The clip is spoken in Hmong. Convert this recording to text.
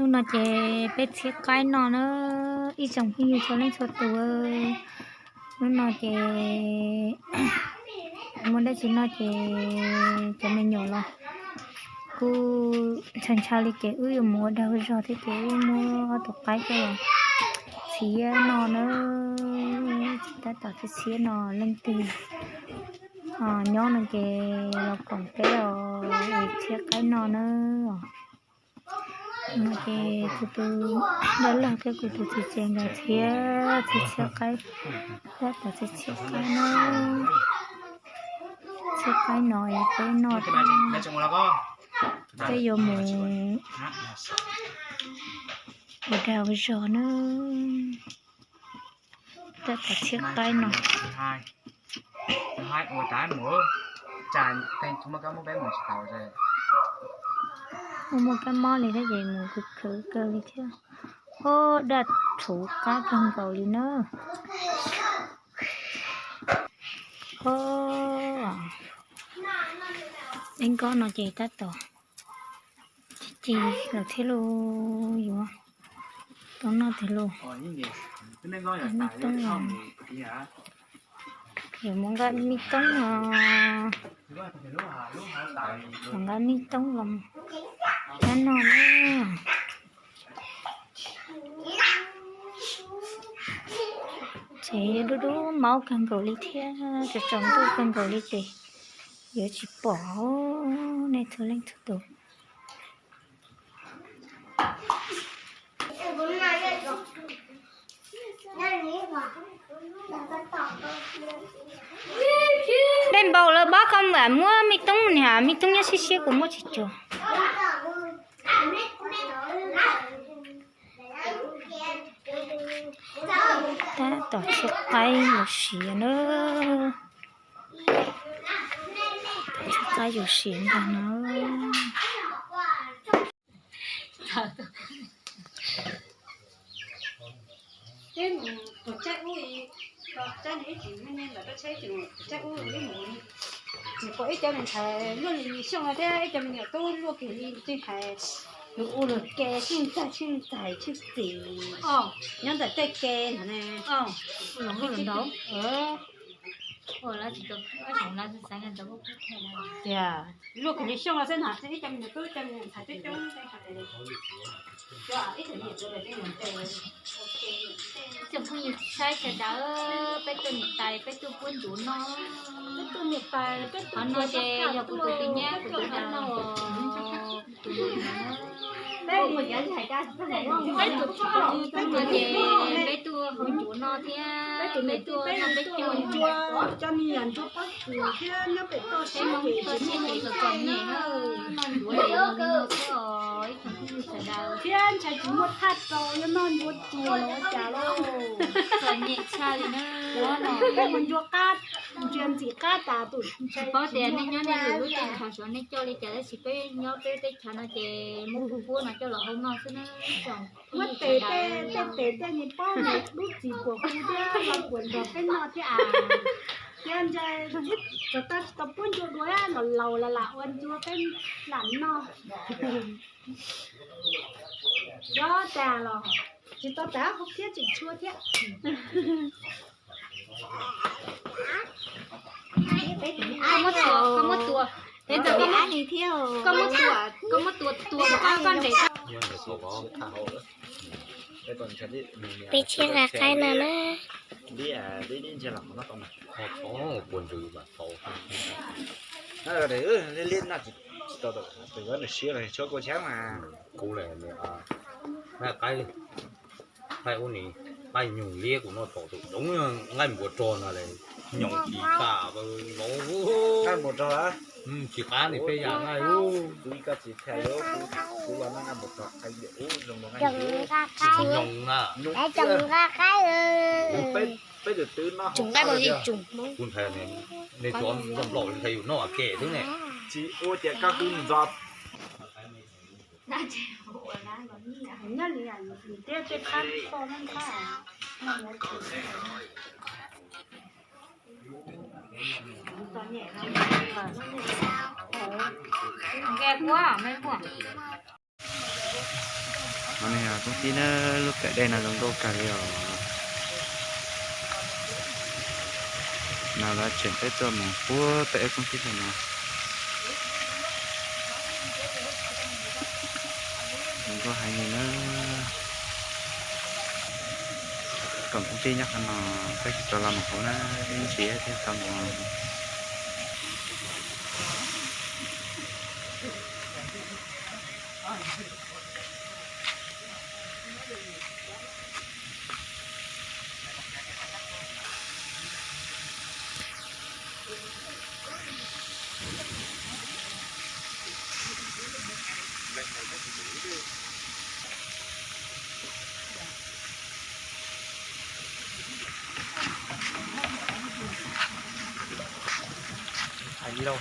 Hnub no ces peb txhiab qaib noj na, ib tsoom phooj ywg txhua leej txhua tus. Hnub no ces muaj dab tsi noj ces cov me nyuam los kuj ntshaw ntshaw li ces wb yuav mus ua dag ua zog thiab ces wb muab ob tug qaib coj los txhiab noj na. Tab tom txhiab txhiab no leej twg nyob no ces los koom peb os, txhiab qaib noj na. No ces kuv tus dab laug thiab kuv tus txiv tsev nkawd txhiab txhiab txhiab qaib, tab tom txhiab txhiab qaib na. Txhiab qaib no es peb noj, peb yuav mus ua dag ua zog na. Tab tom txhiab qaib no. Muaj muaj kab mob li thiab ces mus khwv khwv kawg li thiab. Ob, daj rhuv qab kawg nkaus li na. Ob, ib nkob no ces tab tom ci ci lawm thiab lauj, yuav tau noj tiag lauj. Toob los, yuav mus nqa me toob os, mus nqa me toob los rau noj na. Ces dub dub maub kawg nkaus li thiab, tsaus tsaus ntuj kawg nkaus li ces yuav tsis pom nej txhua leej txhua tus. Dej npau lawv pab koj mam muab me toob niam, me toob nyob siab siab kuv muab tsis cuag. Tab tom txhiab qaib yuav siav na. Txhiab qaib yuav siav ntag na. Peb mus tom tsaib ub, tsaib no ib tsis me me ntawm rau tsheb, tom tsaib ub ib mus, tsis pom ib cov me ntxhais luaj li Xyooj no thiab ib cov me nyuam tub luaj kiag li Txij Hais, luag ua luag ke tsheej txaig tsheej txaig tsheej txim nyob ntawm tej ke ntawd ne. Tias luaj kiag li Xyooj no xwb na, ib cov me nyuam tub cov me nyuam ntxhais coob coob. Tsoom phooj ywg saib sawv daws, peb tuaj niam tais peb tuaj puab ncuav noj. Qhov no ces yog kuv tus tij nyab kuv tus dab laug. Peb tuaj, peb tuaj hau ncuav noj thiab peb tuaj noj peb caug. Peb Hmoob tuaj siab ces kom txom nyem na, noj ncuav ces noj xwb os ib tsoom phooj ywg sawv daws. Thiab ntshai tsis muaj thaj rau yuav noj ncuav tsuag los ua cas lauj. Txom nyem tshaj li na. Peb mus ncuav qab, ntsia ntxim qab tas tus. Tsis paub tias nej nyob nej lwm lub teb chaws xyov nej coj li cas tab sis peb nyob peb teb chaws no ces muab puab no coj los hau noj xwb na. Muab tes tej, tej tes tej ni paub nws dub txiv puas hu thiab los puas nrog peb noj thiab as. Thiab ntshai tsov tau tsis tau puab ncuav dua los laus los lam ua ncuav peb lam noj. Dob tas los tsis tau tas hauv thiab tseem tshua thiab. Koj muab tua, koj muab tua, koj muab tua, koj muab tua, tua koj, koj nres. Peb tshiab nqa qaib no na. Qaib li, qaib nyoog liab kuv noj tom tus zoov nqaij npua rog no le, nyoos tsis tas los. Nqaij npua rog, tsis qab li peb yam nqaij. Nyoos na. Peb tus twb noj, kuv ntshai nej cov nplaum ntshai yus noj ua ke xwb ne. Tsis ua tias koj twb ntxo. No ne, koob tij na, lub kaim dej no zoo nkauj kawg li os. No lawv tseem peb tuaj mus puag pem ib koob tij li no. Zoo nkauj heev li na. Koom koob tij nyob qhov no, peb tsis tau los mus hauv na, peb ntsia thiaj tau mus. Hais li lauj.